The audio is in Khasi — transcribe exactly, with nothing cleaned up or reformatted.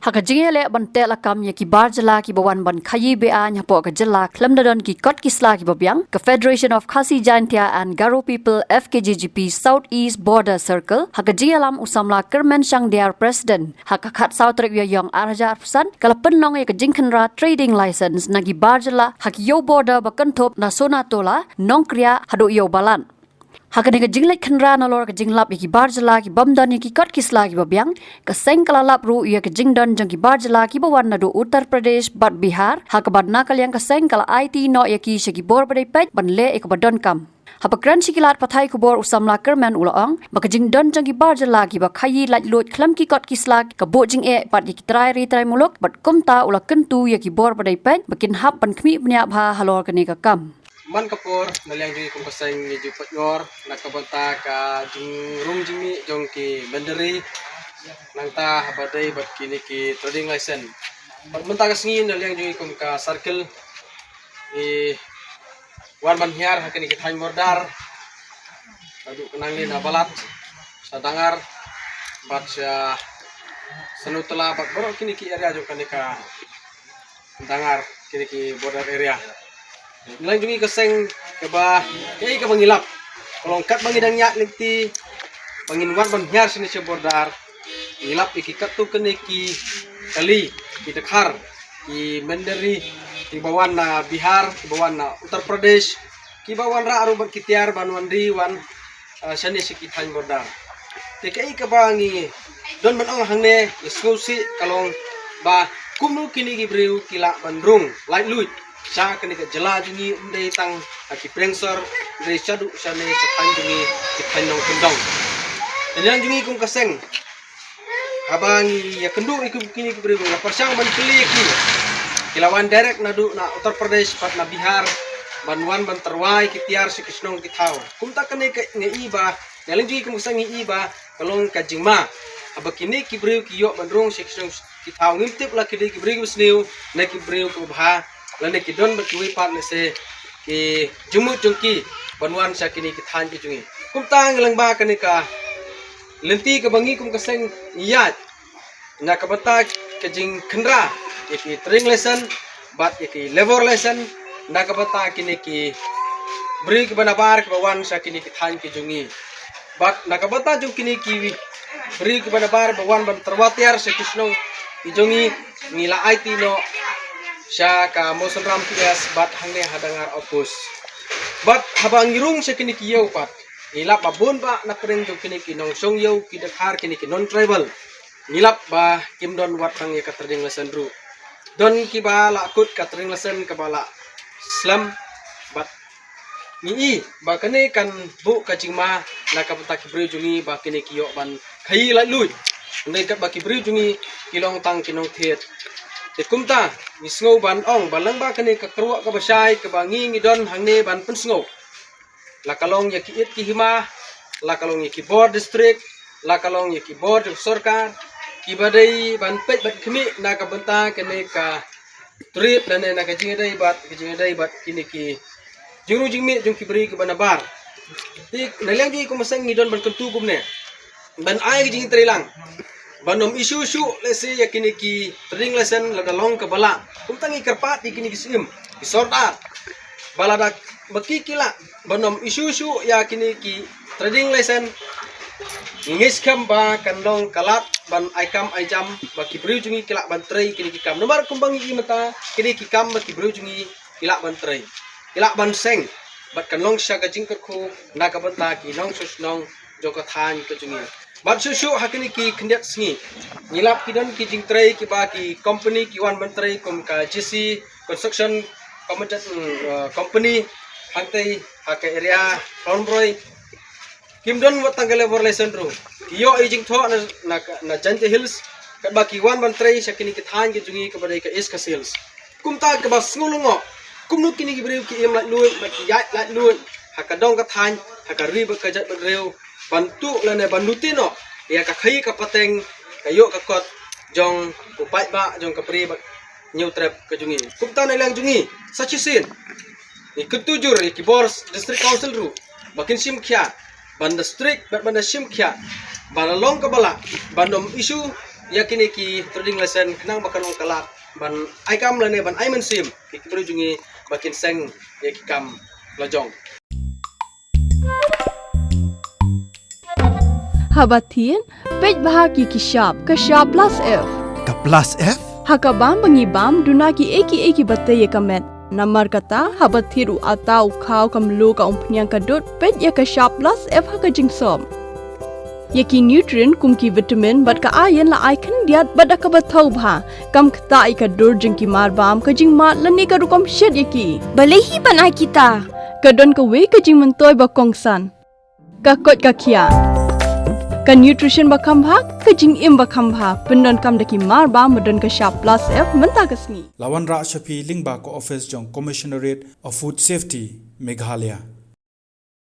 Ha ka jingïaleh ban teh lakam ïa ki bar jylla kiba wan ban khaïi be-aiñ hapoh ka jylla khlem da don ki kot ki sla kiba biang, ka Federation of Khasi Jaintia and Garo People, F K J G P, South East Border Circle, ha ka jingïalam u samla Kyrmen Shangdiar, President, ha ka khatsaw tarik Ïaïong arhajar arphew san, ka la pynlong ïa ka jingkhynra trading license na ki bar jylla ha ki ïew border ba kynthup na Sonatola, Nongkriah haduh ïew Balat. Ha kane ka jingleit khynra nalor ka jinglap ïa ki bar jylla ki bym don ïa ki kot ki sla kiba biang, ka seng ka la lap ruh ïa ka jingdon jong ki bar jylla kiba wan naduh Uttar Pradesh bad Bihar, ha kaba na ka liang ka seng ka la aiti noh ïa ki sha ki bor ba dei peit ban leh ïa kaba donkam. Haba kren sha ki lad pathai khubor u samla Kyrmen u la ong ba ka jingdon jong ki bar jylla kiba khaïi laitluid khlem ki kot ki sla ka buh jingeh bad ïa ki trai ri trai muluk, bad kumta u la kyntu ïa ki bor ba dei peit ba kin hap ban khmih bniah bha halor kane ka kam. Man ka por, na liang jong ngi kum ka seng ngi ju pynïar na ka bynta ka jingrung jingmih jong ki mynder ri, nangta haba dei bad kine ki trading license. Bad mynta ka sngi na liang jong ngi kum ka circle ngi wan ban hiar ha kine ki thaiñ border, naduh ka nangne na Balat, sha Dangar, bad sha Sonatula, bad baroh kine ki area jong kane ka Dangar, kine ki border area. Na liang jong ngi ka seng, kaba, kaei kaba ngi lap, ka long katba ngi dang ïaid lynti ba ngin wan ban hiar shane sha border, ngi lap ïa ki katto katne ki kali, ki dkhar, ki mynder ri, kiba wan na Bihar, kiba wan na Uttar Pradesh, kiba wanrah ruh bad ki tiar ban wan ri wan, ah, shane sha ki thaiñ border. Te kaei kaba ngi don ban ong hangne, ngi sngewsih ka long ba kumno kine ki briew ki lah ban rung laitluid sha kane ka jylla jong ngi, ym dei tang ha ki priong sor, ym dei shaduh shane sha thaiñ jong ngi, ki thaiñ nongkyndong. Te na liang jong ngi kum ka seng, haba ngi ïakynduh ïa ki, kine ki briew, ngi la pyrshang ban kylli ïa ki. Ki la wan direct naduh na Uttar Pradesh bad na Bihar ban wan ban tyrwa ïa ki tiar sha ki shnong ki thaw. Kumta kane ka ngi i ba na liang jong ngi kum ka seng ngi i ba ka long ka jingma. Haba kine ki briew ki ïoh ban rung sha ki shnong ki thaw, ngim tip la ki dei ki briew kiba sniew ne ki briew kiba bha, lane ki don bad kiwei pat lehse ki jingmut jong ki ban wan sha kine ki thaiñ ki jong ngi. Kumta ngi lyngba kane ka lynti kaba ngi kum ka seng ngi ïaid na ka bynta ka jingkhynra ïa ki trading license bad ïa ki labour license na ka bynta kine ki briew kiba nabar kiba wan sha kine ki thaiñ ki jong ngi. Bad na ka bynta jong kine ki briew kiba nabar ba wan ban tyrwa tiar sha ki shnong ki jong ngi, ngi la aiti noh sha ka Mawsynram P S bad hangne ha Dangar outpost. Bad haba ngi rung sha kine ki ïew pat, ngi lap ba bun bah na pdeng jong kine ki nongshong ïew, ki dkhar, kine ki non tribal, ngi lap ba kim don wat tang ïa ka trading license ruh. Don kiba la kut ka trading license kaba la slem, bad ngi i ba kane kan buh ka jingma na ka bynta ki briew jong ngi ba kine ki ïoh ban khaïi laitluid, hynrei katba ki briew jong ngi ki long tang ki nongthied. Te kumta ngi sngew ban ong ba lyngba kane ka kyrwoh kaba shai kaba ngi ngi don hangne ban pynsngew, la ka long ïa ki ïit ki hima, la ka long ïa ki bor district, la ka long ïa ki bor jong sorkar, kiba dei ban peit ban khmih na ka bynta kane ka trade lane na ka jingïadei bad, ka jingïadei bad kine ki jingrung jingmih jong ki briew kiba nabar. Te na liang jong ngi kum ka seng ngi don ban kyntu kumne, ban ai ka jingtreilang ban ym issue shuh lehse ïa kine ki trading license lada long kaba lah. Kumta ngi kyrpad ïa kine ki syiem, ki sordar, ba lada ba ki ki lah ban ym issue shuh ïa kine ki trading license, ngi ngeit skhem ba kan long ka lad ban ai kam ai jam ba ki briew jong ngi ki lah ban trei kine ki kam. Namar kumba ngi i mynta, kine ki kam ba ki briew jong ngi ki lah ban trei, ki lah ban seng, bad kan long sha ka jingkyrkhu na ka bynta ki nongshong shnong jong ka thaiñ ka jong ngi. Bad shuh shuh ha kine ki khyndiat sngi ngi lap ki don ki jingtrei kiba ki company ki wan ban trei kum ka J C Construction Committed, mm, uh, Company hangtei ha ka area Khlonbroi. Kim don wat tang ka labour license ruh. Ki ïoh i jingthoh na, na, na Jaintia Hills, katba ki wan ban trei sha kine ki thaiñ ki jong ngi kaba dei ka East Khasi Hills. Kumta kaba sngew lyngngoh, kumno kine ki briew ki im laitluid bad ki ïaid laitluid ha ka dong ka thaiñ, ha ka ri bad ka jaitbynriew, ban tuh lane ban lute noh ïa ka khaïi ka pateng, ka ïoh ka kot jong u paidbah jong ka Bri bad Hynñiewtrep ka jong ngi. Kumta na liang jong ngi sa shisien ngi kyntu jur ïa ki bor District Council ruh ba kin shim khia, ban da strict bad ban da shim khia, ba la long kaba lah, ban ym issue ïa kine ki trading license khnang ba kan long ka lad ban ai kam lane ban ai mynsiem ki briew jong ngi ba kin seng ïa ki kam la jong. Haba thied, peit bha ki ki shap, ka shap plus F. Ka plus F? Ha ka bam ba ngi bam, duna ki ei ki ei ki ba tei ïa ka met. Namar kata, haba thied u ata u khaw ka mluh ka umphniang ka dud, peit ïa ka shap plus F ha ka jingsop. Ïa ki nutrient kum ki vitamin bad ka iron la ai khyndiat bad da kaba thaw bha. Kam ktah ïa ka dur jong ki mar bam, ka jingmad lane ka rukom shet ïa ki. Balei hi ban ai kita? Ka don kawei ka jingmyntoi ba kongsan. Ka koit ka khiah. Ka nutrition ba kham bha, ka jingim ba kham bha. Pyndonkam da ki mar bam ba don ka shap plus F mynta ka sngi. La wanrah sha phi lyngba ka office jong Commissionerate of Food Safety, Meghalaya.